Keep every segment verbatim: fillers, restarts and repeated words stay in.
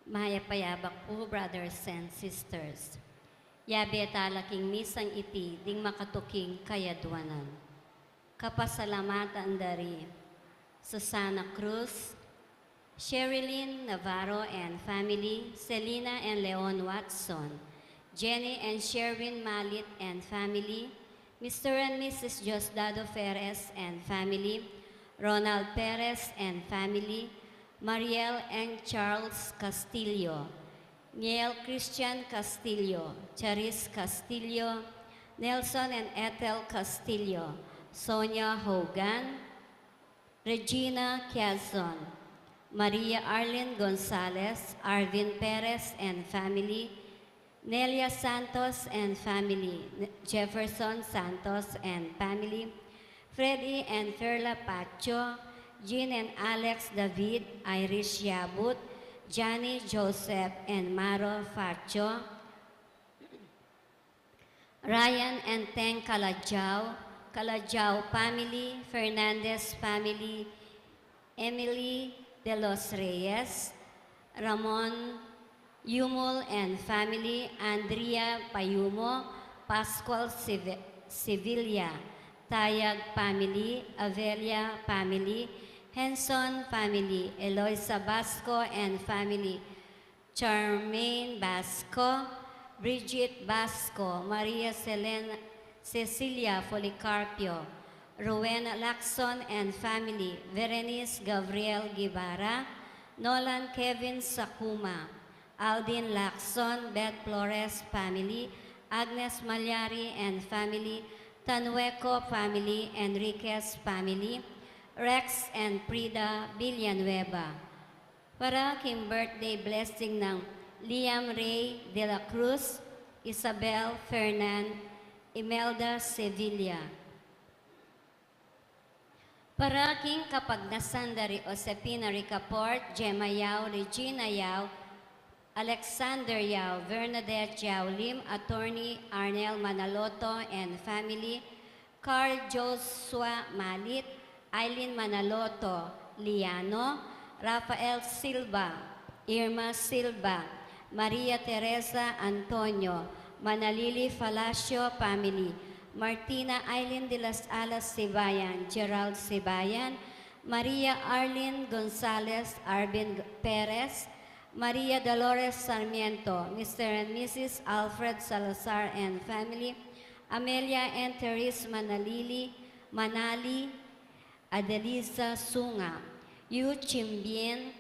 Mayap a yabak pu, brothers and sisters. Yabe tala king misang iti ding makatuking kayadwanan. Kapasalamatan da ri Susana Cruz, Sherilyn Navarro and family, Selina and Leon Watson, Jenny and Sherwin Malit and family, Mister and Missus Diosdado Perez and family, Ronald Perez and family, Mariel and Charles Castillo, Niel Christian Castillo, Charis Castillo, Nelson and Ethel Castillo, Sonia Hogan, Regina Quiazon, Maria Arlene Gonzalez, Arvin Perez and family, Nelia Santos and family, Jefferson Santos and family, Freddy and Perla Pacho, Jean and Alex David, Irish Yabut, Johnny Joseph and Maro Pacho, Ryan and Teng Calajao, Calajao family, Fernandez family, Emily de los Reyes, Ramon Yumul and family, Andrea Payumo, Pascual Sive- Sevilla, Tayag family, Avelia family, Henson family, Eloisa Basco and family, Charmaine Basco, Bridget Basco, Maria Selena, Cecilia Policarpio, Rowena Lacson and family, Berenice Gabriel Guevara, Nolan Kevin Sakuma, Aldin Lacson, Beth Flores family, Agnes Malyari and family, Tanueco family, Enriquez family, Rex and Frida Villanueva. Para king birthday blessing nang Liam Ray de la Cruz, Isabel Fernan, Imelda Sevilla. Para king kapagnasan da ri Josefina Ricaport, Gemma Yao, Regina Yao, Alexander Yao, Bernadette Yao Lim, Attorney Arnel Manaloto and family, Carl Joshua Malit, Eileen Manaloto Liano, Rafael Silva, Irma Silva, Maria Teresa Antonio, Manalili Palacio family, Martina Eileen de las Alas Sibayan, Gerald Sibayan, Maria Arlene Gonzalez, Arvin Perez, Maria Dolores Sarmiento, Mister and Missus Alfred Salazar and family, Amelia and Therese Manalili, Manali, Adelisa Sunga, Yu Chimbien,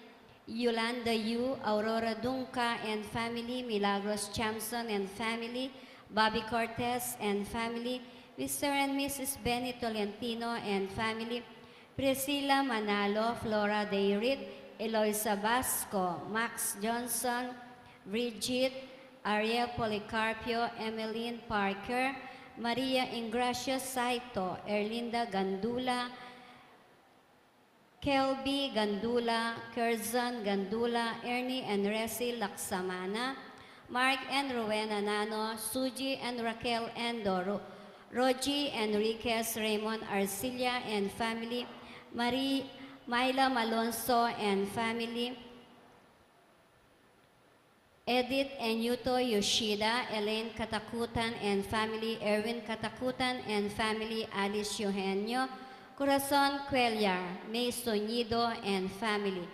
Yolanda Yu, Aurora Dunca and family, Milagros Chamson and family, Bobby Cortez and family, Mister and Missus Benny Tolentino and family, Priscilla Manalo, Flora Dayrit, Eloisa Basco, Max Johnson, Bridget, Ariel Policarpio, Emeline Parker, Maria Ingracia Saito, Erlinda Gandula, Kelby Gandula, Curzon Gandula, Ernie and Resi Laksamana, Mark and Rowena Nano, Suji and Raquel Endo, Ro- Rogie Enriquez, Raymond Arcilla and family, Marie Myla Malonzo and family, Edith and Yuto Yoshida, Elaine Katakutan and family, Erwin Katakutan and family, Alice Eugenio, Corazon Cuellar, May Sonido and family.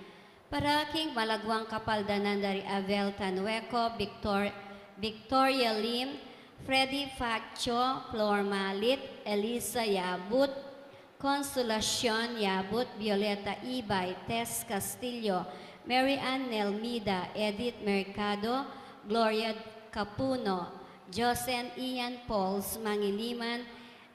Para king malagwang kapaldanan da ri Avel Tanueco, Victor, Victoria Lim, Freddy Facho, Flor Malit, Elisa Yabut, Consolacion Yabut, Violeta Ibay, Tess Castillo, Mary Ann Nelmida, Edith Mercado, Gloria Capuno, Josen Ian Pauls Mangiliman,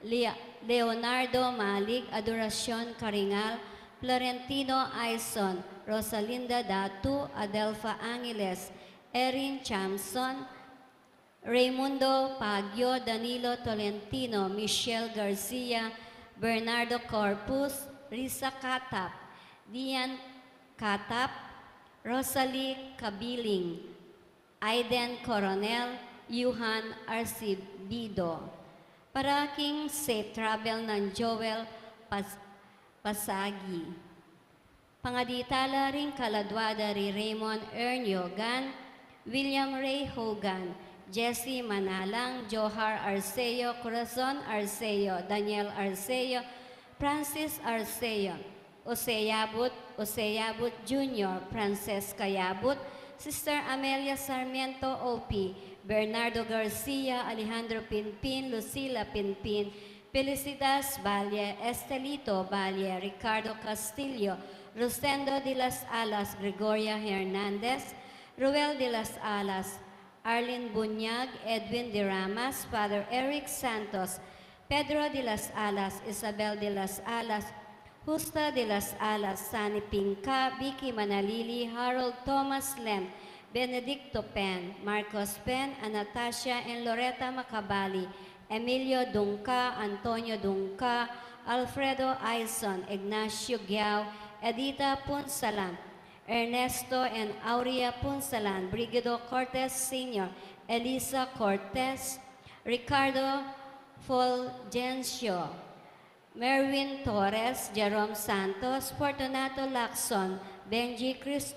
Lea- Leonardo Malig, Adoracion Caringal, Florentino Aison, Rosalinda Datu, Adelfa Angeles, Erin Chamson, Raymundo Pagio, Danilo Tolentino, Michelle Garcia, Bernardo Corpus, Risa Catap, Dian Catap, Rosalie Cabiling, Aiden Coronel, Yuhan Arcibido. Para king safe travel nang Joel Pas- Pasagi. Pangaditala ring kaladwa da ri Raymond Ernio Gan, William Ray Hogan, Jesse Manalang, Johar Arceo, Corazon Arceo, Daniel Arceo, Francis Arceo, Jose Yabut, Jose Yabut Junior, Francesca Yabut, Sister Amelia Sarmiento O P, Bernardo Garcia, Alejandro Pinpin, Lucila Pinpin, Felicitas Valle, Estelito Valle, Ricardo Castillo, Rosendo de las Alas, Gregoria Hernandez, Ruel de las Alas, Arlene Bunyag, Edwin de Ramas, Father Eric Santos, Pedro de las Alas, Isabel de las Alas, Justa de las Alas, Sani Pinca, Vicky Manalili, Harold Thomas Lem, Benedicto Pen, Marcos Pen, Anastasia and Loretta Macabali, Emilio Dungca, Antonio Dungca, Alfredo Aison, Ignacio Giao, Edita Punsalan, Ernesto and Aurea Punsalan, Brigido Cortes Senior, Elisa Cortes, Ricardo Fulgencio, Merwin Torres, Jerome Santos, Fortunato Lacson, Benji Chris-,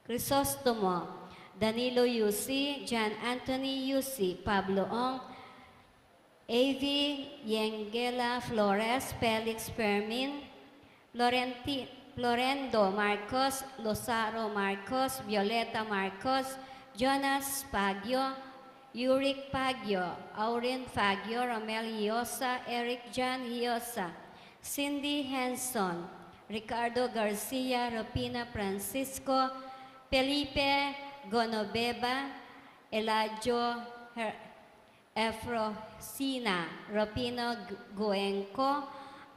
Crisostomo, Danilo Yusi, John Anthony Yusi, Pablo Ong, Avi Yengela Flores, Felix Fermin, Florenti-, Florendo Marcos, Lozaro Marcos, Violeta Marcos, Jonas Pagio, Yurick Pagio, Aurin Pagio, Romel Hiosa, Eric John Hiosa, Cindy Henson, Ricardo Garcia, Rupina Francisco, Felipe Gonobeba, Eladio Her-, Efrosina, Rufino G-, Guenco,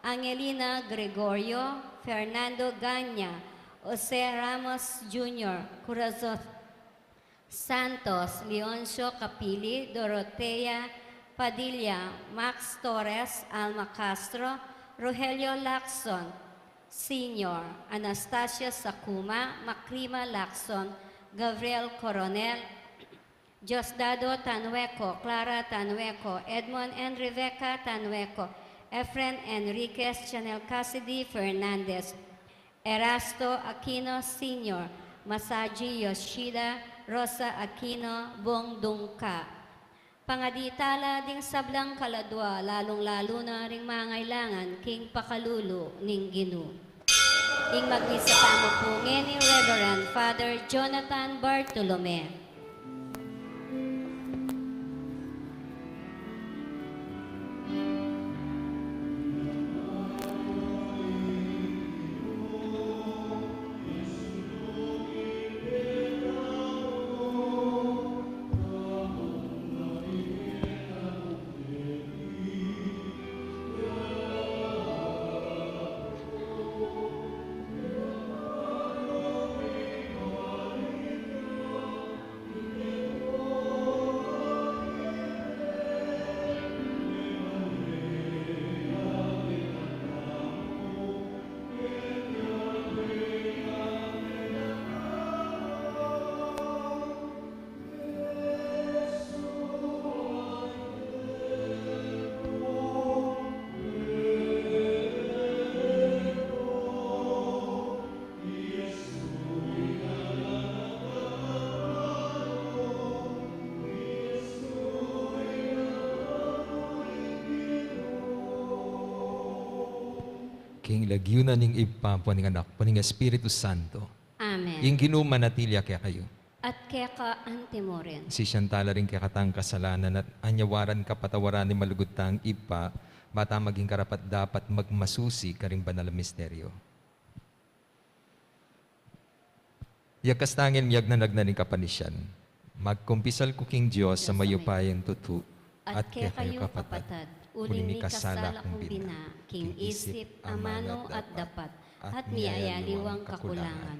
Angelina Gregorio, Fernando Gaña, Jose Ramos Junior, Corazon Santos, Leoncio Capili, Dorotea Padilla, Max Torres, Alma Castro, Rogelio Lacson Senior, Anastasia Sakuma, Macrima Lacson, Gabriel Coronel, Diosdado Tanueco, Clara Tanueco, Edmond and Rebecca Tanueco, Efren Enriquez, Chanel Cassidy Fernandez, Erasto Aquino Senior, Masaji Yoshida, Rosa Aquino, Bong Dungca. Pangaditala ding sablang kaladwa, lalung-lalu na ring mangailangan king pakalulu ning Ginu. Ing magmisa tamu pu ngeni, Reverend Father Jonathan Bartolome. King lagyu na ning Ibpa, ampo ning Anak, ampo ning Espiritu Santo. Amen. Ing Ginu manatili ya kekayu. At keka antimurin. Sisian tala ring kekatang kasalanan at anyawaran kapatawaran ning malugud tang Ibpa, ba tang maging karapat-dapat magmasusi karing banal a misteryo. Yakas tangin miyagnanag na ning kapanisian. Magkumpisal ku king Dios a mayupayang tutu, at kekayu kapatad, uling mikasala kung bina, king isip, amanu at dapat, at miyayaliwang kakulangan.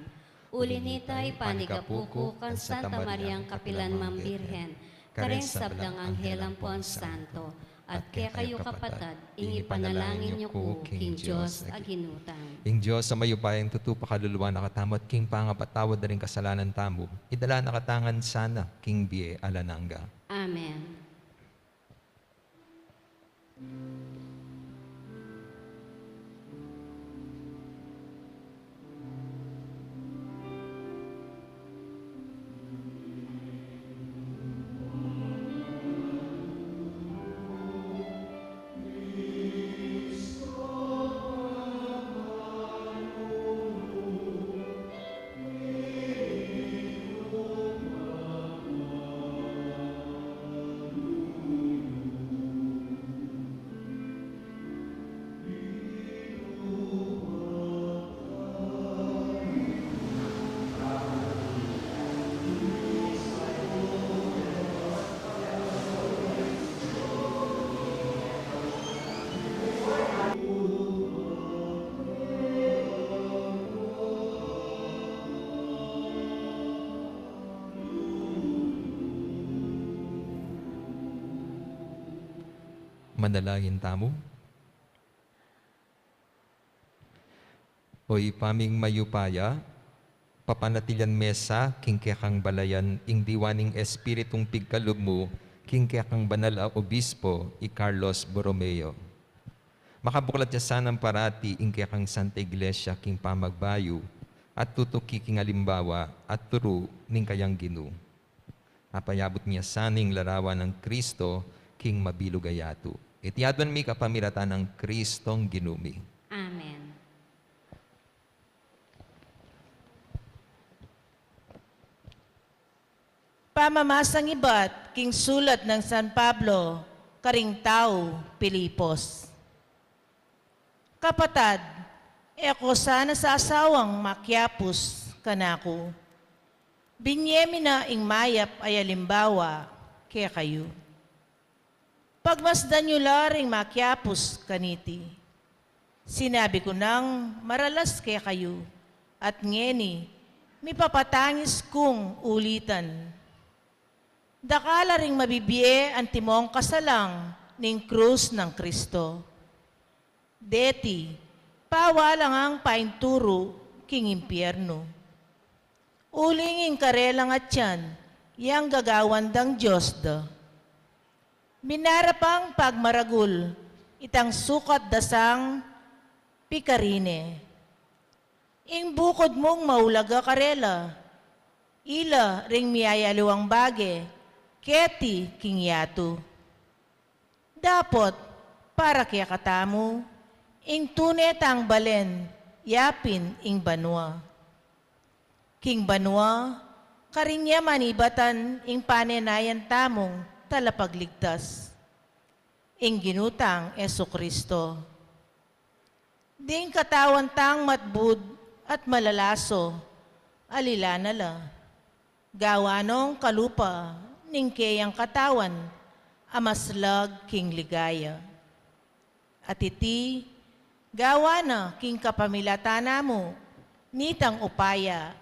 Uli nita, ipanigapu ku kang Santa Mariang kapilan mang Birhen, kareng sablang anghel ampon santo, at kekayu kapatad, ing ipanalangin yu ku king Dios a Ginu tang. Ing Dios a mayupayang tutu pakaluluan na katamu at king pangapatawad da ring kasalanan tamu, idala na katamu ngan sana king bie alang angga. Amen. Manalangin tamu. O Ibpa ming mayupaya, papanatilian me sa king kekang balayan ing diwa ning Espiritung pigkalub mu king kekang banal a obispo, i Carlos Borromeo. Makabuklat ya sanang parati ing kekang Santa Iglesia king pamagbayu at tutuki king alimbawa at turu ning kayang Ginu. Apayabut mi ya sana ing larawan nang Kristo king mabilug a yatu. Iti aduan mi kapamilatan nang Kristong Ginu mi. Amen. Pamamasang ibat king sulat nang San Pablo karing tau Filipos. Kapatad, e ko sana sasawang makiapus kanaku. Binye mi na ing mayap a alimbawa kekayu. Pagmasdan yu la ring makiapus kaniti. Sinabi ku nang maralas kekayu, at ngeni, mipapatangis kung ulitan. Dakal a ring mabibie antimong kasalang ning krus nang Kristo. Deti, pawalang ang painturu king impiernu. Uling ing karelang atian, yang gagawan dang dios da. Minara pang pagmaragul, itang sukat da sang pikarine. Ing bukud mung maulaga karela, ila ring miyayaliwang bage, keti king yatu. Dapot, para kekatamu, ing tune tang balen, yapin ing banua. King banua, karin ya manibatan ing panenayan tamung talapagligtas, ing Ginu tang Jesucristo. Ding katawan tang matbud at malalaso, alila na la. Gawa nong kalupa ning keyang katawan a maslag king ligaya. At iti, gawa na king kapamilatan na mu nitang upaya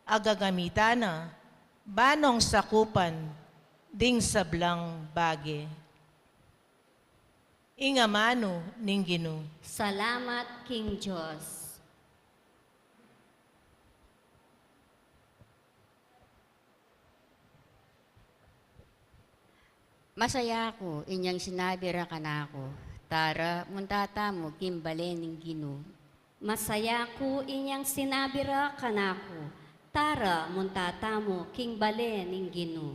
a gagamitan na banong sakupan ding sablang bage. Ing amanu ning Ginu. Salamat king Dios. Masaya ku inyang sinabi ra kanaku, "Tara, munta tamu king bale ning Ginu." Masaya ku inyang sinabi ra kanaku, "Tara, munta tamu king bale ning Ginu."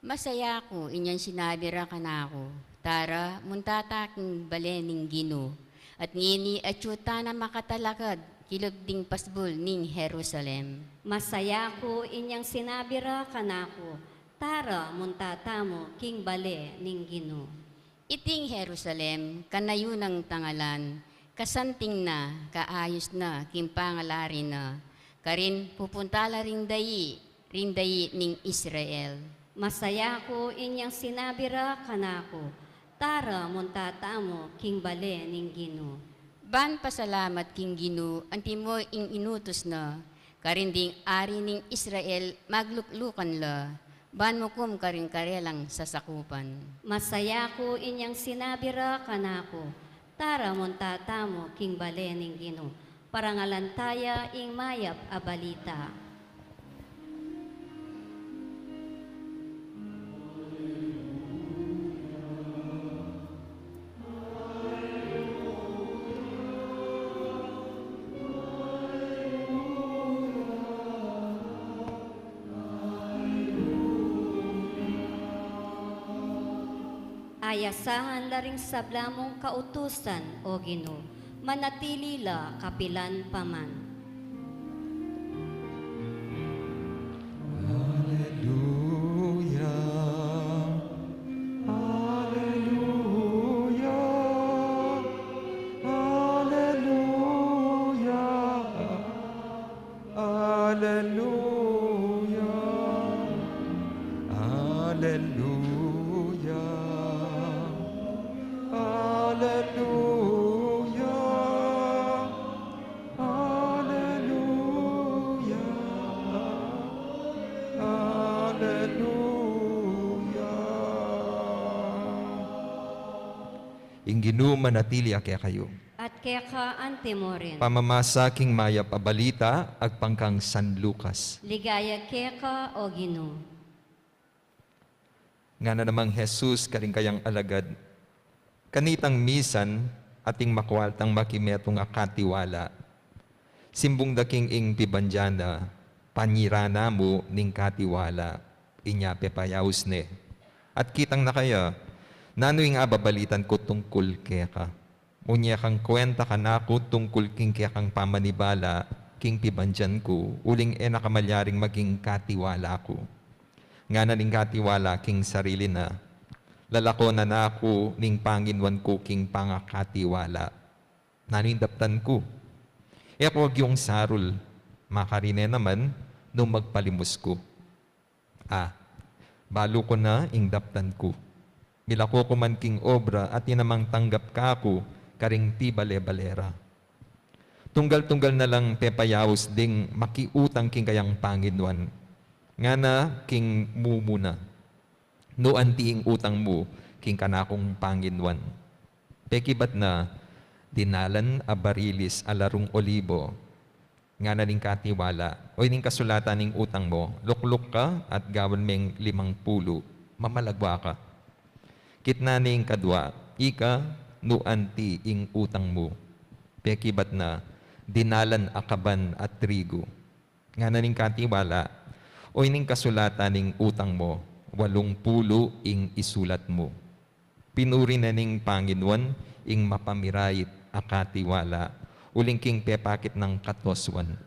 Masaya ku inyang sinabi ra kanaku, "Tara, munta ta king bale ning Ginu." At ngeni atyu ta na makatalakad kilub ding pasbul ning Jerusalem. Masaya ku inyang sinabi ra kanaku, "Tara, munta tamu king bale ning Ginu." Iting Jerusalem, kanayunang tangalan, kasanting na, kaayus na king pangalari na, karin pupunta la ring dayi, ring dayi ning Israel. Masaya ku inyang sinabi ra kanaku, "Tara, munta tamu king bale ning Ginu." Ban pasalamat king Ginu, antimo ing inutus na, karin ding ari ning Israel magluklukan la, ban mukum karing karelang sasakupan. Masaya ku inyang sinabi ra kanaku, "Tara, munta tamu king bale ning Ginu." Parangalan ta ya ing mayap a balita. Ayasahan la ring sabla mung kautusan, O Ginu, manatili la kapilan pa man. Alleluia, alleluia, alleluia. Alleluia, alleluia, alleluia, alleluia. Ing Ginu manatili ya kekayu. At keka antimurin. Pamamasa king mayap a balita agpang kang San Lucas. Ligaya keka, O Ginu. Ngana namang Jesus karing kayang alagad, kanitang misan ating makwaltang makimetung a katiwala. Simbung da king ing pibandian na, panyirana mu ning katiwala, inya pepayaus ne. At kitang na kaya, nanu ing ababalitan ku tungkul keka? Munye kang kwenta kanaku tungkul king kekang pamanibala king pibandian ku, uling e na ka malyaring maging katiwala ku. Ngana ning katiwala king sarili na, lalakonan na ku ning panginuan ku king pangakatiwala. Nanu ing daptan ku? E ku agyung sarul, makarine naman nung magpalimus ku. A, balu ku na ing daptan ku. Milako ku man king obra at ing namang tanggap kaku karing pibale-bale ra. Tunggal-tunggal na lang pepayaus ding makiutang king kayang panginuan. Ngana king mumu na, nu anti ing utang mu king kanakung panginuan? Pekibat na, dinalan a barilis a larung olibo. Ngana ning katiwala, o ining kasulatan ning utang mu, lukluk ka at gawan meng limang pulu, mamalagwa ka. Kitnan ning kadwa, ika, nu anti ing utang mu? Pekibat na, dinalan a kaban a trigu. Ngana ning katiwala, o ining kasulatan ning utang mu, walung pulu ing isulat mu. Pinuri na ning Panginoon ing mapamirait a katiwala, uling king pepakit nang katusuan.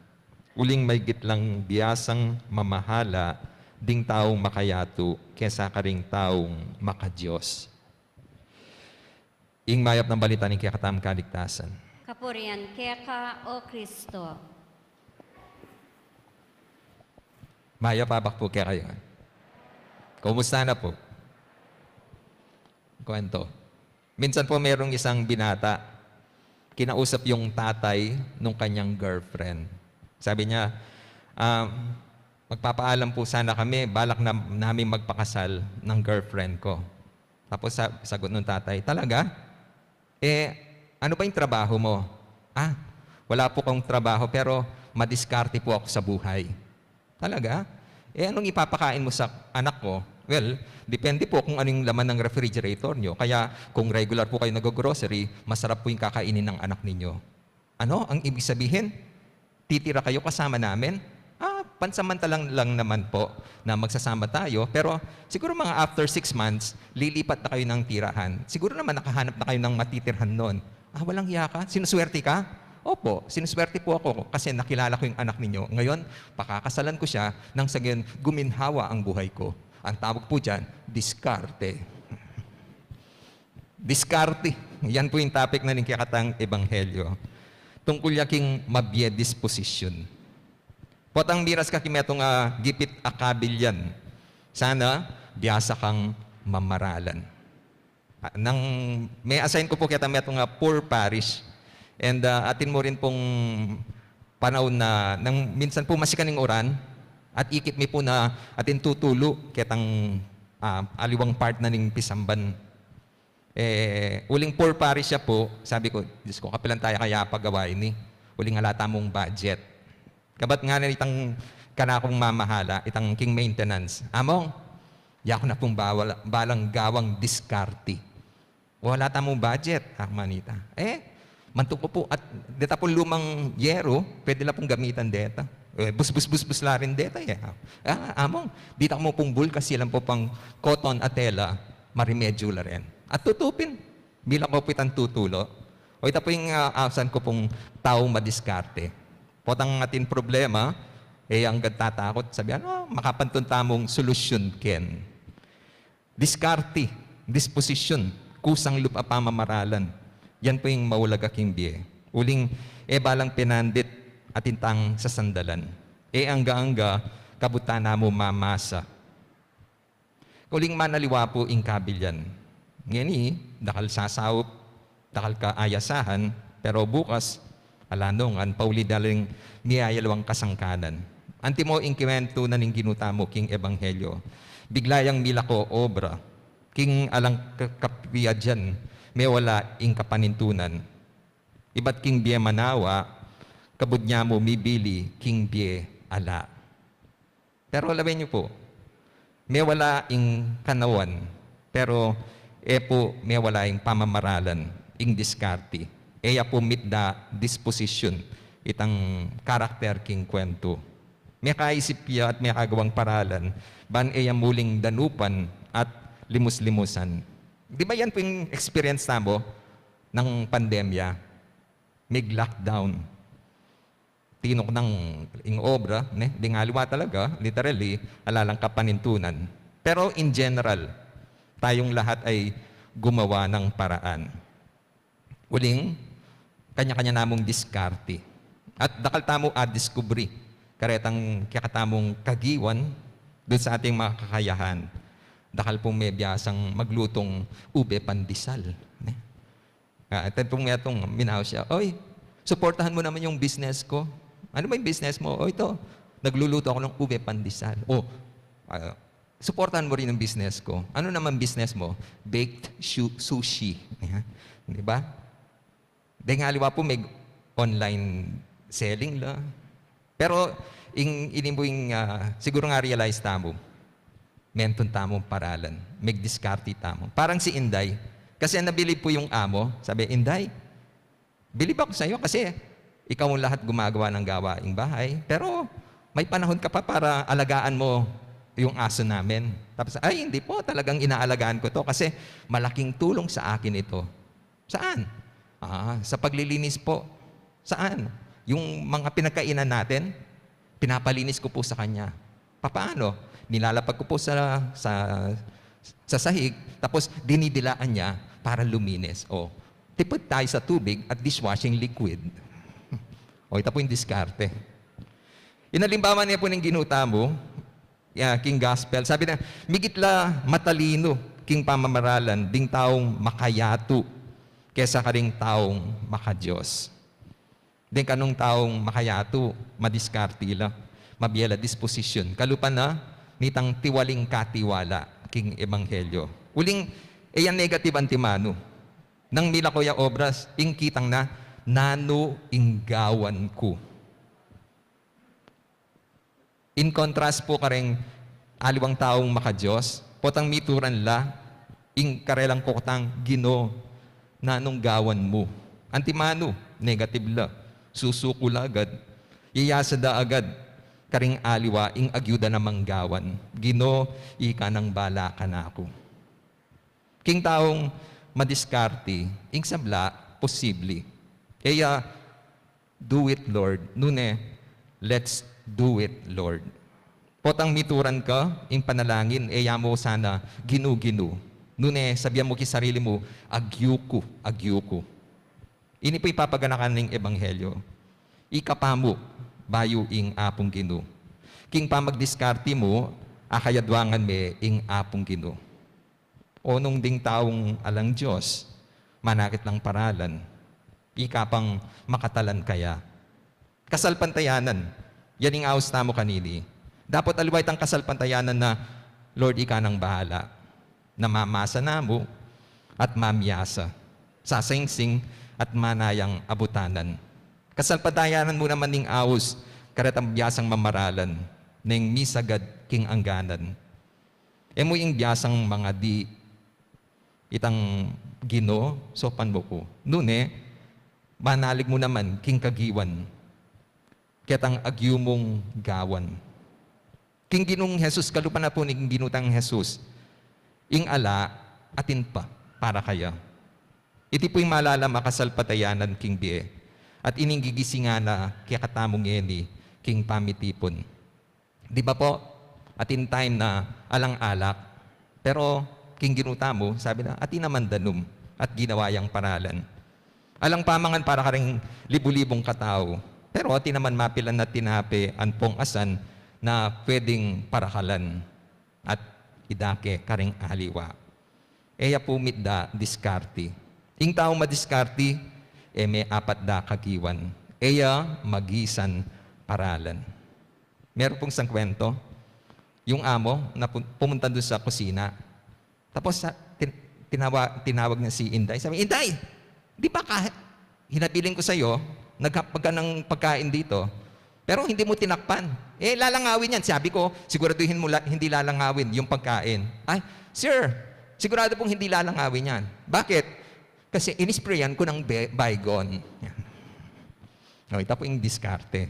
Uling maigit lang biasang mamahala ding taung makayatu kesa karing taung makadios. Ing mayap nang balita ning kekatamung kaligtasan. Kapurian keka, O Kristo. Mayap a abak pu kekayu. Kumusta na pu? Kwento. Minsan po merong isang binata, kinausap yung tatay nung kanyang girlfriend. Sabi niya, "Um, magpapaalam po sana kami, balak na namin magpakasal ng girlfriend ko." Tapos sa-, sagot nung tatay, "Talaga? Eh, ano ba yung trabaho mo?" "Ah, wala po akong trabaho, pero madiskarte po ako sa buhay." "Talaga? Eh, anong ipapakain mo sa anak ko?" "Well, depende po kung ano yung laman ng refrigerator nyo. Kaya kung regular po kayo nag-grocery, masarap po yung kakainin ng anak ninyo." "Ano? Ang ibig sabihin, titira kayo kasama namin?" "Ah, pansamantalang lang naman po na magsasama tayo, pero siguro mga after six months, lilipat na kayo ng tirahan. Siguro naman nakahanap na kayo ng matitirhan nun." "Ah, walang hiya ka? Sinuswerte ka?" "Opo, sinuswerte po ako kasi nakilala ko yung anak ninyo. Ngayon, pakakasalan ko siya nang sa gayon guminhawa ang buhay ko." Ang tawag po dyan, diskarte. Diskarte. Yan po yung topic na ning kekatang ebanghelyo. Tungkol ya king mabie disposisyun. Potang miras ka king metung a gipit a kabilyan, sana biasa kang mamaralan. Ah, nang me-assign ku pu ketang metung a poor parish. And, ah, atin mu rin pung panaun na nang minsan pu masikan ing uran, at ikit mi pu na atin tutulu ketang, ah, aliwang part na ning pisamban. Eh, uling poor parish ya pu, sabi ku, "Diyos ko, kapilan taya kaya pagawa ini? Uling ala tamung budget." Kabat ngana nitang kanakung mamahala, itang king maintenance, "Among, yaku na pung bawal, balang gawang diskarte. Wala tamung budget," aku manita. "Eh, mantuk ku pu, at deta pung lumang yero, pwede la pung gamitan deta." "Eh, busbus-busbus la rin deta, eh." "Ah, Among, dita mu pung bulkas, ilan pu pang koton a tela, maremedyo la rin." At tutu pin, milako pu itang tutulu. O ita pu ing, ah, ausan ku pung taung madiskarte. Potang atin problema, e ya anggad tatakut, sabian, "Ah, makapantun tamung solusyon ken." Diskarte, disposisyun, kusang lub a pamamaralan. Yan pu ing maulaga king bie. Uling e balang penandit atin tang sasandalan. E angga-angga, kabud ta na mu mamasa. Uling manaliwa pu ing kabilyan. Ngeni, dakal sasaup, dakal ka ayasahan, pero bukas, ala nung, an pauli da ring miyayaliwang kasangkanan. Antimo ing kiwentu na ning Ginu tamu king ebanghelyo. Bigla yang milako obra. King alang ka-, kapiadyan, mewala ing kapanintunan. Ibat king bie manawa, kabud nya mu mibili king bie ala. Pero lawen yu pu, mewala ing kanawan, pero e pu mewala ing pamamaralan, ing diskarte. E ya pu mitda disposisyun itang karakter king kwentu. Mekaisip ya at mekagawang paralan, ban e ya muling danupan at limus-limusan. Di ba yan pu ing experience tamu nang pandemya? Mig-lockdown. Tinuknang ing obra, ne? Ding aliwa talaga, literally, ala lang kapanintunan. Pero in general, tayong lahat ay gumawa ng paraan. Uling, kanya-kanya namung diskarte. At dakal tamu adiskubri karetang kekatamung kagiwan dun sa ating mga kakayahan. Dakal pung mebiasang maglutong ube pandesal, ne? Ah, atin pung metung, minaus ya, "Oy, suportahan mo naman yung business ko." "Ano ba yung business mo?" "O, ito, nagluluto ako ng ube pandesal." "O, ah, suportahan mo rin yung business ko." "Ano naman business mo?" "Baked shu-, sushi." Ayan. Di ba? Dahil nga, aliwa pu, may online selling la. Pero, ing, ini pu ing, ah, siguro nga realize tamu, mentun tamung paralan, mig-diskarte tamu. Parang si Inday, kasi nabilib pu yung amo, sabi, "Inday, bilib ako sa'yo kasi ikaw ang lahat gumagawa ng gawaing bahay, pero may panahon ka pa para alagaan mo yung aso namin." Tapos, "Ay, hindi po, talagang inaalagaan ko 'to kasi malaking tulong sa akin ito." "Saan?" "Ah, sa paglilinis po." "Saan?" "Yung mga pinagkainan natin, pinapalinis ko po sa kanya." "Papaano?" "Nilalapag ko po sa, sa, sa sahig, tapos dinidilaan niya para luminis." O, tipid tayo sa tubig at dishwashing liquid. O, ita pu ing diskarte. Inalimbawa niya pu ning Ginu tamu, ya, king gospel. Sabi na, "Migit la matalinu king pamamaralan ding taung makayatu kesa karing taung maka-Dios." Ding kanung taung makayatu, madiskarte la, mabie la disposisyun. Kalupa na nitang tiwaling katiwala king ebanghelyo. Uling, e yan negative antimanu. Nang milako ya obras, ing kitang na, nanu ing gawan ku. In contrast pu kareng aliwang taung maka-Dios, potang mituran la, ing karelang kukutang, "Ginu, nanung gawan mu?" Antimanu, negative la. Susuku la agad. Iyasa da agad karing aliwa ing agyu da namang gawan. "Ginu, ika nang bala kanaku." King taung madiskarte, ing sabla, posible. E ya, "Do it, Lord." Nune, "Let's do it, Lord." Potang mituran ka ing panalangin, e ya mu sana, "Ginu, Ginu." Nune, sabian mu king sarili mu, "Agyu ku, agyu ku." Ini pu ipapaganakan ning ebanghelyo. Ikapa mu bayu ing Apung Ginu. King pamagdiskarte mu, akayadwangan me ing Apung Ginu. O nung ding taung alang Dios, manakit lang paralan, ika pang makatalan kaya. Kasalpantayanan, yan ing aus tamu kanini. Dapot aliwa itang kasalpantayanan na, "Lord, ika nang bahala." Na mamasa namu at mamiasa, sasingsing at manayang abutanan. Kasalpantayanan mu naman ning aus, karetang biasang mamaralan, neng misagad king angganan. E mu ing biasang mangadi itang, "Ginu, saupan mu ku." Nune, manalig mu naman king kagiwan ketang agyu mung gawan. King Ginung Jesus, kalupa na pu ning Ginu tang Jesus, ing ala atin pa para kaya. Iti pu ing malalam a kasalpantayanan king bie, at ining gigisingan na kekatamu ngeni king pamitipun. Di ba po, atin time na alang alak, pero king Ginu tamu, sabi na, atin naman danum at ginawa yang paralan. Alang pamangan para karing libu-libung katau, pero atin naman mapilan na tinape ampong asan na pwedeng parakalan at idake karing aliwa. E ya pu mitda diskarte. Ing taung madiskarte, e me apat da kagiwan. E ya magisan paralan. Meron pung sangkwento, yung amo na pu-, pumunta dun sa kusina. Tapos, sa, tin-, Tinawa-, tinawag niya si Inday. Sabi, "Inday, di ba ka-, hinabilin ko sa'yo, naghapag ka ng pagkain dito, pero hindi mo tinakpan?" "Eh, lalangawin yan." Sabi ko, "Siguraduhin mo la-, hindi lalangawin yung pagkain." "Ay, sir, sigurado pong hindi lalangawin yan." "Bakit?" "Kasi inisprayan ko ng be-, Baygon." Yan. O, ita po yung diskarte.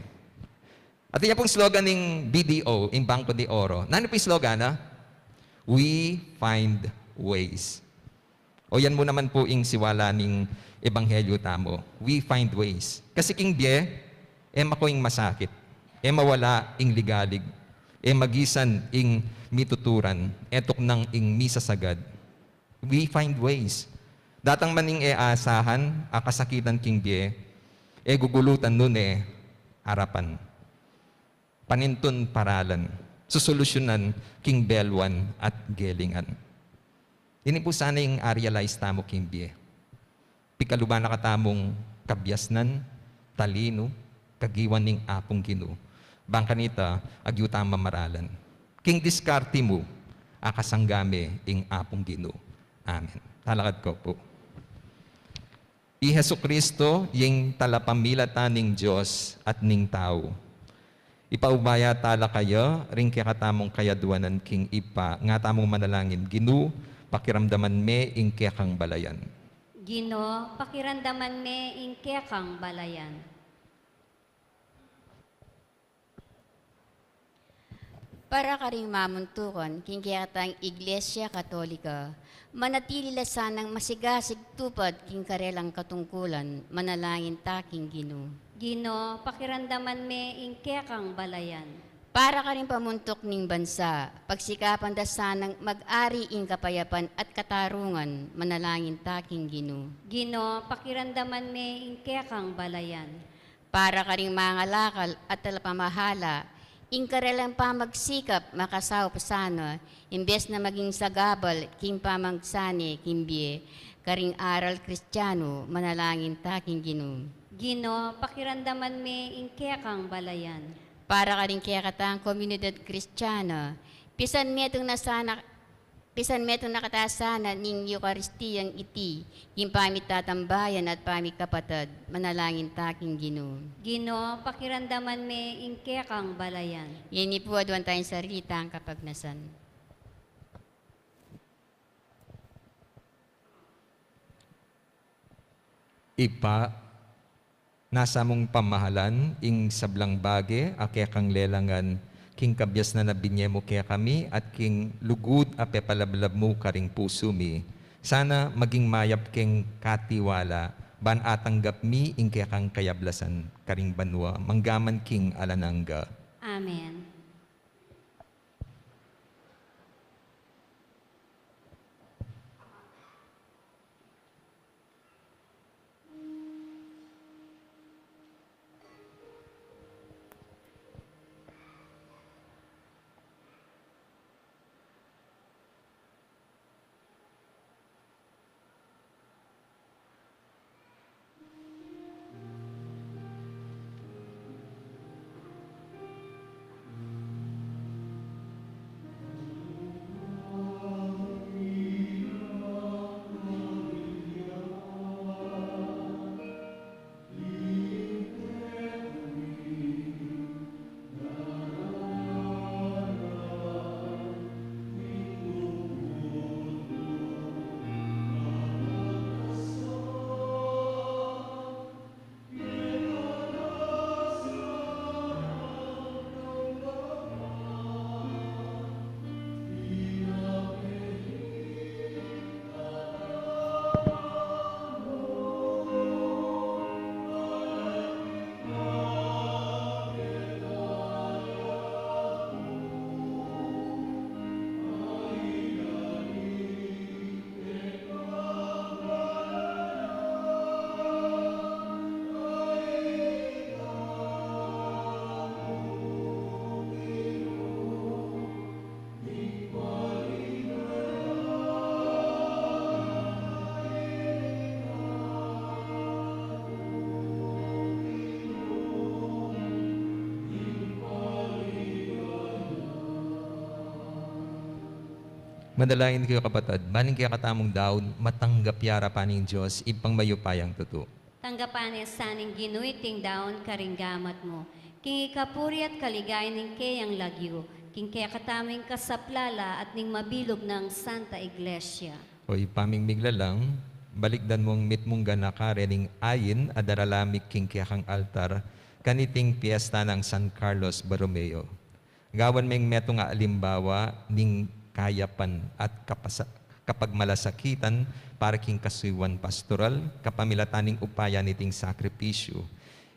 At yan pong slogan ng B D O, yung Banco de Oro. Nanu po yung slogan, ha? "We find ways." O, yan mu naman po ing siwala ning ebanghelyo tamu. We find ways. Kasi king bie, e maku ing masakit. E mawala ing ligalig. E magisan ing mituturan. E tuknang ing misasagad. We find ways. Datang man ing e asahan, a kasakitan king bie, e gugulutan nune arapan. Panintun paralan, susolusyunan king belwan at gelingan. Ini pu sana ing a-realize tamu king bie. Pigkaluban na katamung kabiasnan, talinu, kagiwan ning Apung Ginu. Bang kanita, agyu tamung mamaralan. King diskarte mu, akasangga me ing Apung Ginu. Amen. Talakad ko pu. I Jesucristo, ing talapamilatan ning Dios at ning tau. Ipaubaya tala kaya, ring kekatamung kayadwanan king Ibpa, nga tamung manalangin, Ginu, pakiramdaman me ing kekang balayan. Ginu, pakiramdaman me ing kekang balayan. Para karing mamuntukan king kekatang Iglesia Katolika, manatili la sanang masigasig tupad king karelang katungkulan, manalangin ta king Ginu. Ginu, pakiramdaman me ing kekang balayan. Para karing pamuntuk ning bansa, pagsikapan da sanang mag-ari ing kapayapan at katarungan, manalangin ta king Ginu. Ginu, pakiramdaman me ing kekang balayan. Para karing mangalakal at talapamahala, ing karelang pamagsikap makasaup sana, imbes na maging sagabal king pamagsane king bie, karing aral Kristianu, manalangin ta king Ginu. Ginu, pakiramdaman me ing kekang balayan. Para karing kekatang komunidad Kristiana, pisan metung na sana Pisan metung na kata sana ning Eukaristiyang iti, king pamitatambayan at pamikapatad, manalangin ta king Ginu. Ginu, pakiramdaman me ing kekang balayan. Ngeni pu aduan tayang sarili tang kapagnasan. Ibpa, nasa mung pamahalan ing sablang bage a kekang lelangan, king kabiasnan a binie mu kekami at king lugud a pepalablab mu karing pusu mi, sana maging mayap keng katiwala, ban atanggap mi ing kekang kayablasan karing banua, manggaman king alang angga. Amen. Manalangin kayu, kapatad, ban ing kekatamung daun matanggap ya arapan ning Dios, Ibpang mayupayang tutu. Tanggapan na sa ning Ginu iting daun karing gamat mu, king ikapuri at kaligayan ning keyang lagyu, king kekatamung kasaplalan at ning mabilug nang Santa Iglesia. O Ibpa ming miglalang, balikdan mu ing mitmung ganaka rening ayin a darala mi king kekang altar kaniting piesta nang San Carlos Borromeo. Gawan meng metung a alimbawa ning kayapan at kapasa-, kapagmalasakitan para king kasuyuan pastoral, kapamilatan ning upaya niting sakripisyu.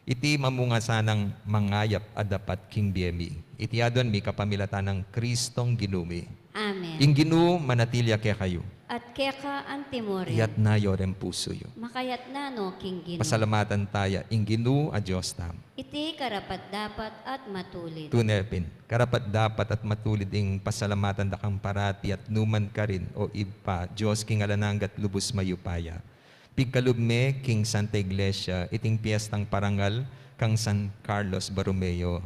Iti mamunga sanang mangayap a dapat king bie mi. Iti aduan mi kapamilatan nang Kristong Ginu mi. Amen. Ing Ginu manatili ya kekayu. At keka antimurin. Iyatna yu reng pusu yu. Makayatna no king Ginu. Pasalamatan taya ing Ginu a Dios tamu. Iti karapat-dapat at matulid. Tune pin, karapat-dapat at matulid ing pasalamatan da kang parati at nukarin man, o Ibpa, Dios king alang angga at lubus mayupaya. Pigkalub me king Santa Iglesia iting piestang parangal kang San Carlos Borromeo.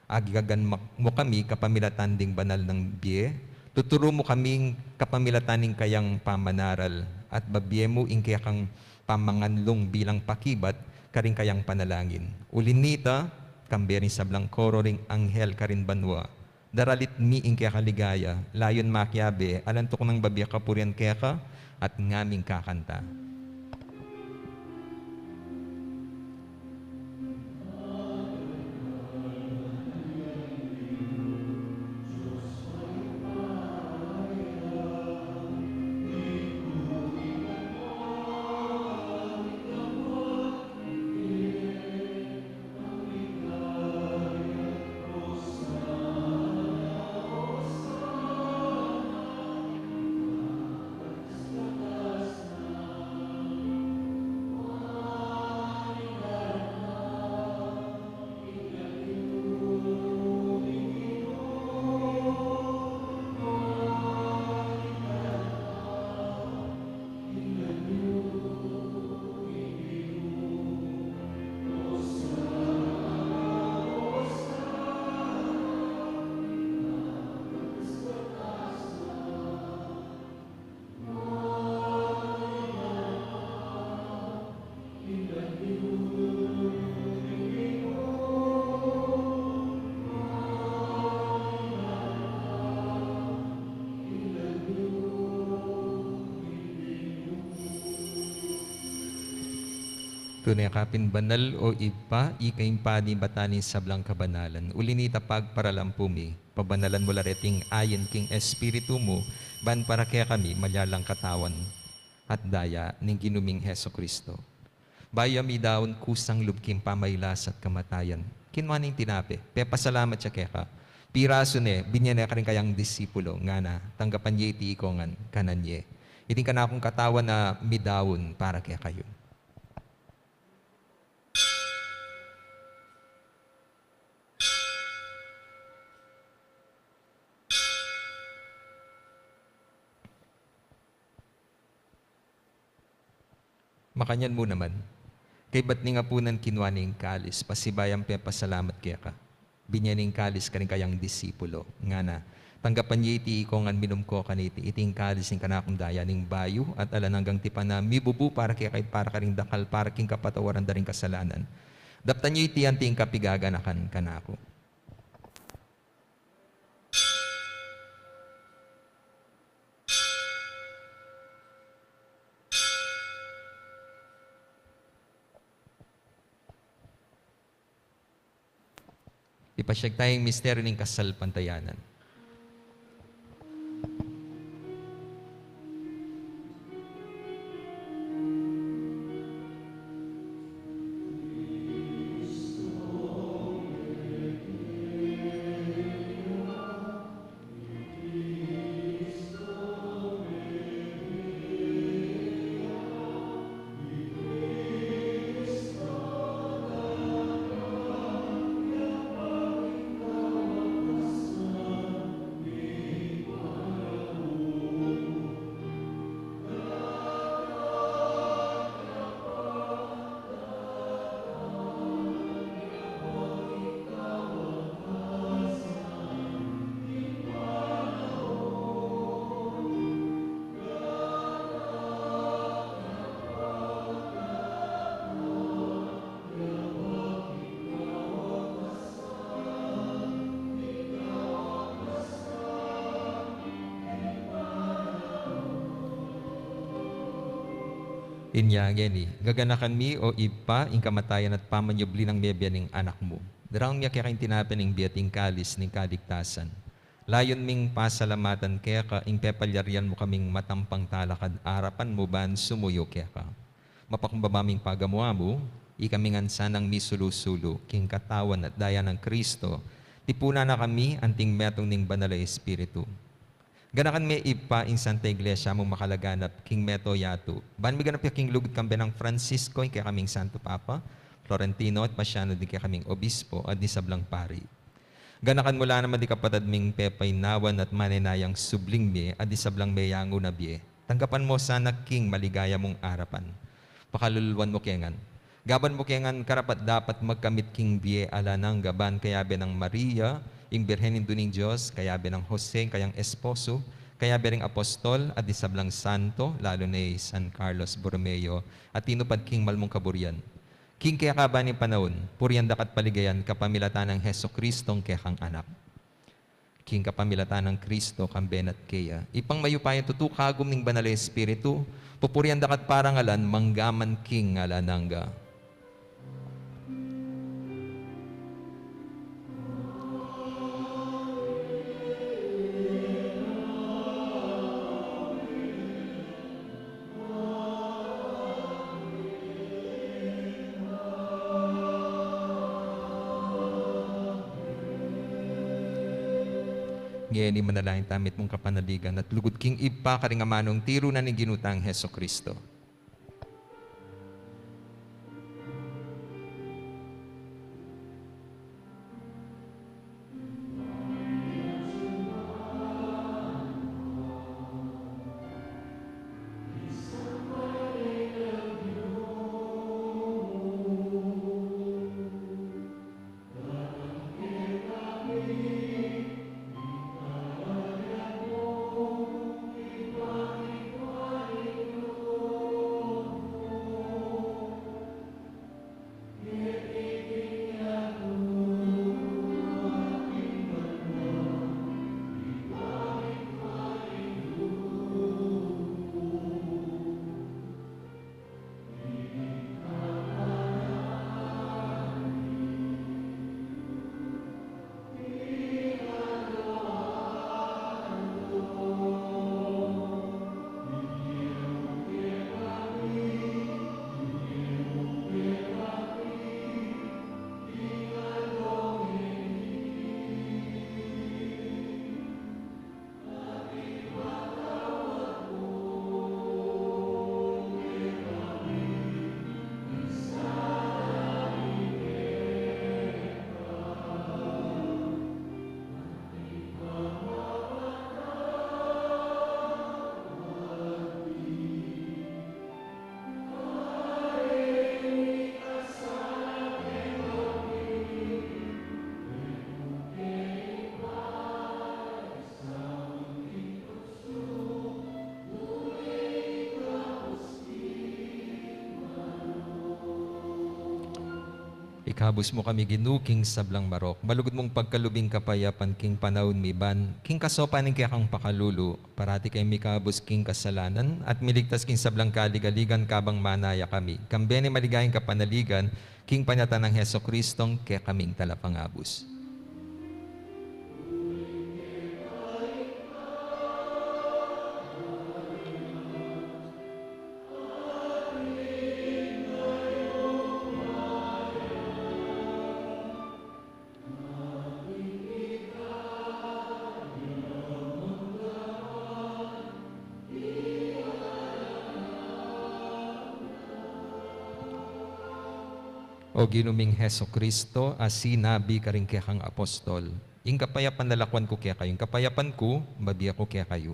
Agigagan mak-, mu kami kapamilatan ding banal nang bie, tuturu mu kaming kapamilatan ning kayang pamanaral, at babie mu ing kekang pamanganlung bilang pakibat karing kayang panalangin. Uli nita, kambe ring sablang koro ring anghel karin banua, daralit mi ing kekang ligaya, layun makiabe, alang tuknang babie kapurian keka, at ngaming kakanta. Tune ka pin banal, o Ibpa, ika ing panibatan ning sablang kabanalan. Uli nita pagparalampu mi, pabanalan mu la reting ayin king Espiritu mu, ban para kekami malyalang katawan at daya ning Ginu ming Jesucristo. Bayu ya midaun kusang lub king pamailas at kamatayan, kinua ne ing tinape, pepasalamat ya keka, pirasu ne, binye ne karing kayang disipulo, ngana, tanggapan ye iti ikayu ngan, kanan ye. Iti ing kanakung katawan a midaun para kekayu. Makanyan mu naman, kaybat ning apunan kinua ne ing kalis, pasibayu yang pepasalamat keka, binye ne ing kalis karing kayang disipulo, ngana, tanggapan ye iti ikayu ngan, minum kayu kaniti, iti ing kalis ning kanakung daya ning bayu at alang anggang tipan a mibubu para kekayu at para karing dakal para king kapatawaran da ring kasalanan. Daptan ye iti anti ing kapigaganakan kanaku. Ipasyag taya ing misteryu ning kasalpantayanan. Inya ngeni, gaganakan mi, O Ibpa, ing kamatayan at pamanyubli nang mebie ning Anak mu. Daraun mi keka ing tinape ning bie at ing kalis ning kaligtasan. Layun ming pasalamatan keka ing pepalyarian mu kaming matampang talakad arapan mu ban sumuyu keka. Mapakumbaba ming pagamu-amu, ikami ngan sanang misulu-sulu king katawan at daya nang Kristo, tipunan na kami anting metung ning Banal a Espiritu. Ganakan me, Ibpa, ing Santa Iglesia mung makalaganap king mabilug a yatu. Ban miganap ya king lugud kambe nang Francisco, ing kekaming Santo Papa, Florentino at Paciano, ding kekaming obispo, at ding sablang pari. Ganakan mu la naman ding kapatad ming pepaynawan at manenayang subling mie, at ding sablang meyangu na bie. Tanggapan mu sana king maligaya mung arapan. Pakaluluan mu ke ngan. Gawan mu ke ngan karapat-dapat magkamit king bie alang angga ban kayabe nang Maria, ing Birhen Indu ning Dios, kayabe nang Jose, ing kayang esposo, kayabe ring apostol, at ding sablang santo, lalu na i San Carlos Borromeo, a tinupad king mal mung kaburian. King kekaban ning panaun, purian daka at paligayan kapamilatan nang Jesucristo, ing kekang Anak. King kapamilatan nang Kristo, kambe na at keya, Ibpang mayupayang tutu, kagum ning Banal a Espiritu, pupurian daka at parangalan manggaman king alang angga. Ngeni manalangin tamu mitmung kapanaligan at lugud king Ibpa karing amanung tiru na ning Ginu tang Jesucristo. Ikabus mu kami, Ginu, king sablang marok. Malugud mung pagkalub ing kapayapan king panaun mi ban king kasopan ning kekang pakalulu, parati keng mikabus king kasalanan at miligtas king sablang kaligaligan kabang manaya kami. Kambe ning maligayang kapanaligan king panyatang nang Jesucristong kekaming Talapangabus. O Ginu ming Jesucristo, a sinabi karing kekang apostol, "Ing kapayapan lalakwan ku kekayu, ing kapayapan ku mabie ku kekayu."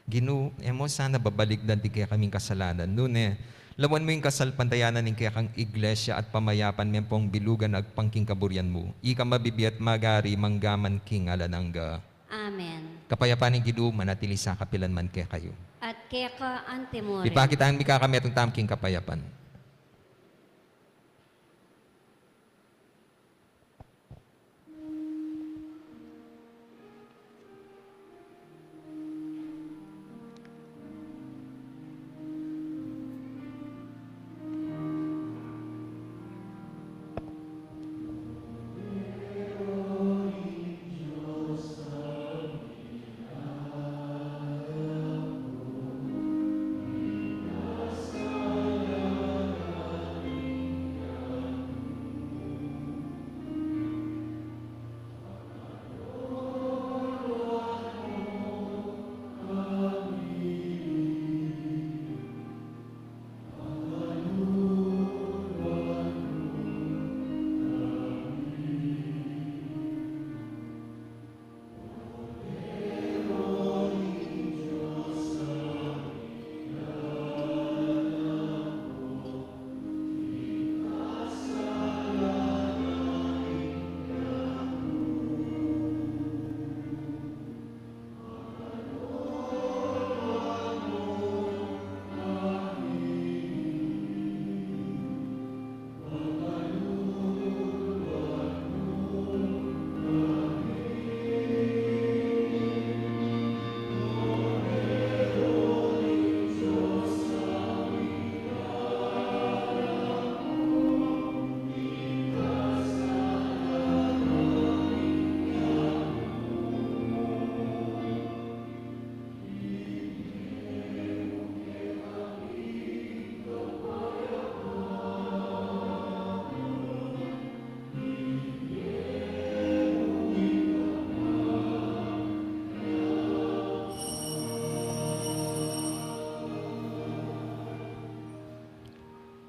Ginu, e mu sana babalikdan ding kekaming kasalanan, nune lawan mu ing kasalpantayanan ning kekang Iglesia at pamayapan me pung bilugan agpang king kaburian mu. Ika mabibie at magari manggaman king alang angga. Amen. Kapayapan ning Ginu manatili sa kapilan man kekayu. At keka anti mu rin. Ipakit tamu ing kekatamung kapayapan.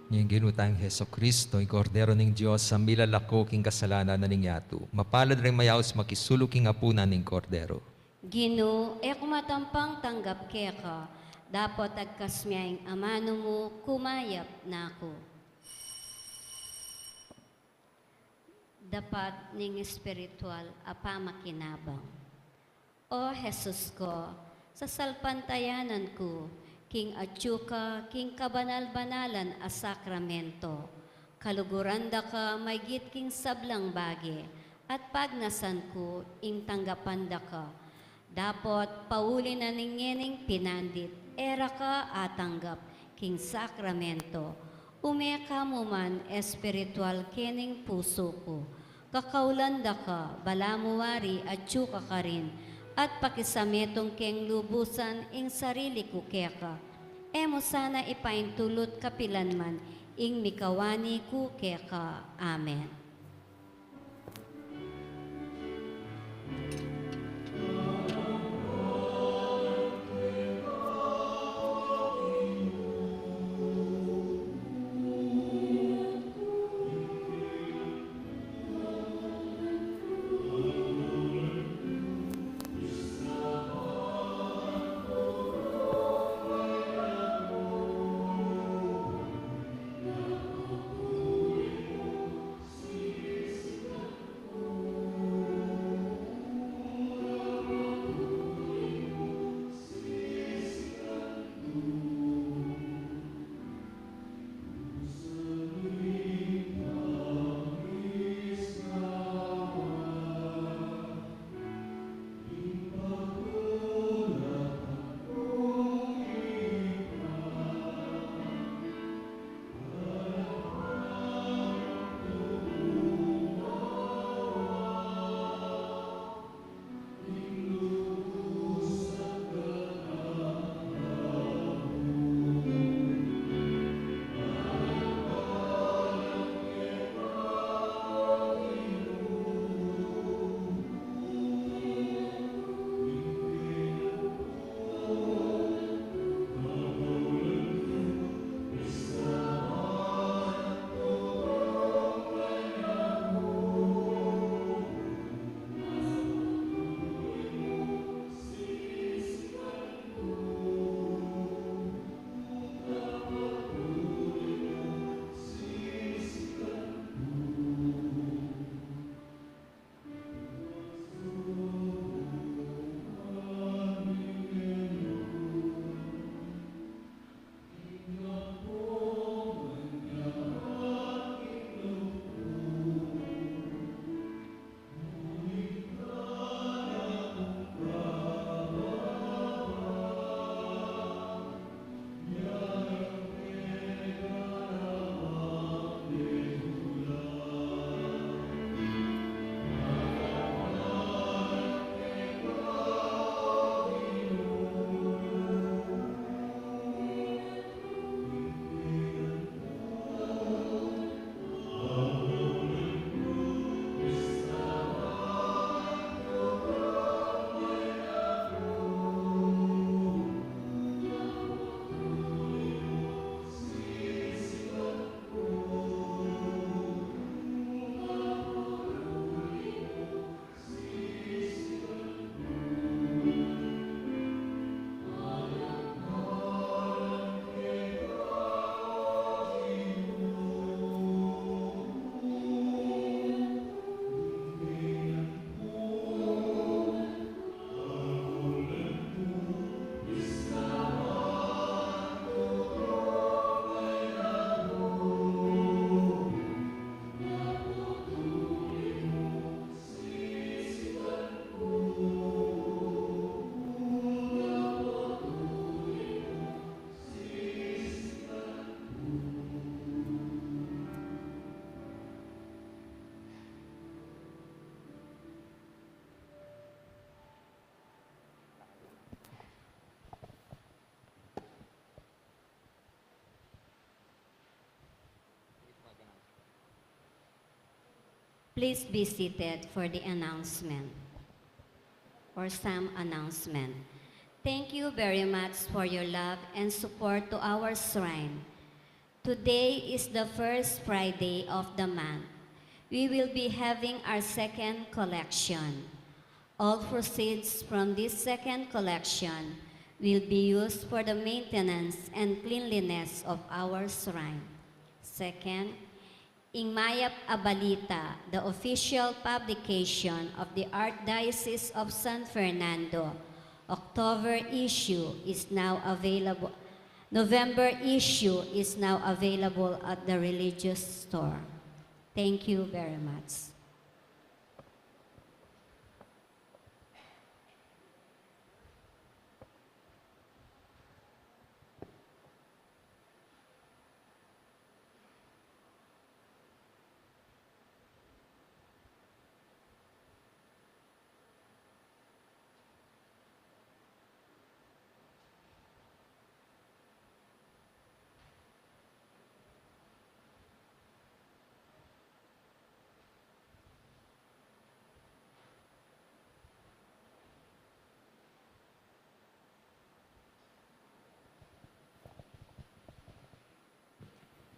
Ing Ginu tang Jesucristo, ing Kordero ning Dios, a milalako king kasalanan na ning yatu. Mapalad ring mayaus makisalu king apunan ning Kordero. Ginu, e ku matampang tanggap keka, dapot agkas mya ing amanu mu, kumayap na ku. Dapat ning espiritual a pamakinabang. O Jesus ko, sasalpantayanan ku king atyu ka king kabanal-banalan a sakramento. Kaluguran da ka maygit king sablang bage, at pagnasan ku ing tanggapan da ka. Dapot pauli na ning ngening pinandit, e ra ka atanggap king sakramento. Ume ka mu man espiritual kening pusu ku. Kakaulan da ka, balamu wari atyu ka karin, at pakisametung keng lubusan ing sarili ku keka. E mu sana ipaintulut kapilan man ing mikawani ku keka. Amen. Please be seated for the announcement or some announcement. Thank you very much for your love and support to our shrine. Today is the first Friday of the month. We will be having our second collection. All proceeds from this second collection will be used for the maintenance and cleanliness of our shrine. Second, ing mayap a balita, the official publication of the Archdiocese of San Fernando, October issue is now available. November issue is now available at the religious store. Thank you very much.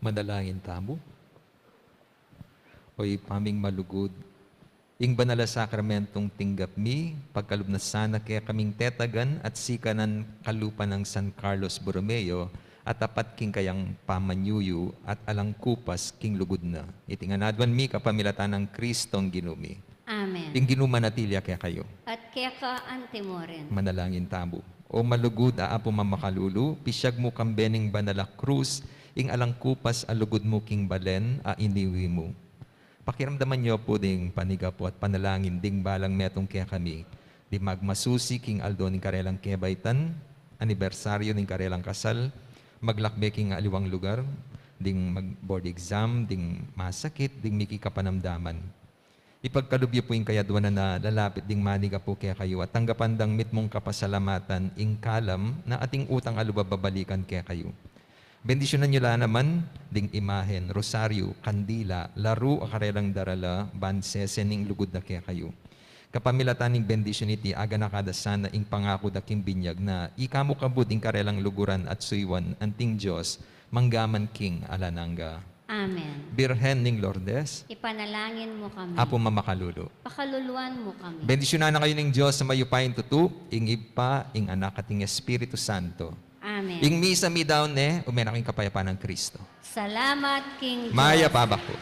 Manalangin tamu. O Ibpa ming malugud, ing banal a sakramentung tinggap mi, pagkalub na sana kekaming tetagan at sikanan kalupa nang San Carlos Borromeo, at tapat king kayang pamanyuyu at alang kupas king lugud na. Iti ngan aduan mi kapamilatan nang Kristong Ginu mi. Amen. Ing Ginu manatili ya kekayu. At keka antimurin. Manalangin tamu. O malugud a Apu mamakalulu, pisyag mu kambe ning banal a krus ing alang kupas a lugud mu king balen a iniwi mu. Pakiramdaman yu pu ding panigapu at panalangin ding balang metung kekami, ding magmasusi king aldo ning karelang kebaitan, anibersaryu ning karelang kasal, maglakbe king aliwang lugar, ding mag-board exam, ding masakit, ding miki kapanamdaman. Ipagkalub yu pu ing kayaduanan a lalapit ding manigapu kekayu at tanggapan dang mitmung kapasalamatan ing kalam na ating utang a lub a babalikan kekayu. Bendisyunan yu la naman ding imahen, rosaryu, kandila, laru a karelang darala, ban sese ning lugud na kekayu. Kapamilatan ning bendisyun iti, aganaka da sana ing pangaku da king binyag na ika mu kabud ing karelang luguran at suyuan anting Dios manggaman king alang angga. Amen. Birhen ning Lourdes, ipanalangin mu kami. Apu mamakalulu, pakaluluan mu kami. Bendisyunan na kayu ning Dios a mayupayang tutu, ing Ibpa, ing Anak, at ing Espiritu Santo. Amen. Ing misa meyari ne, ume na king kapayapan nang Kristo. Salamat king Dios. Mayap a abak pu.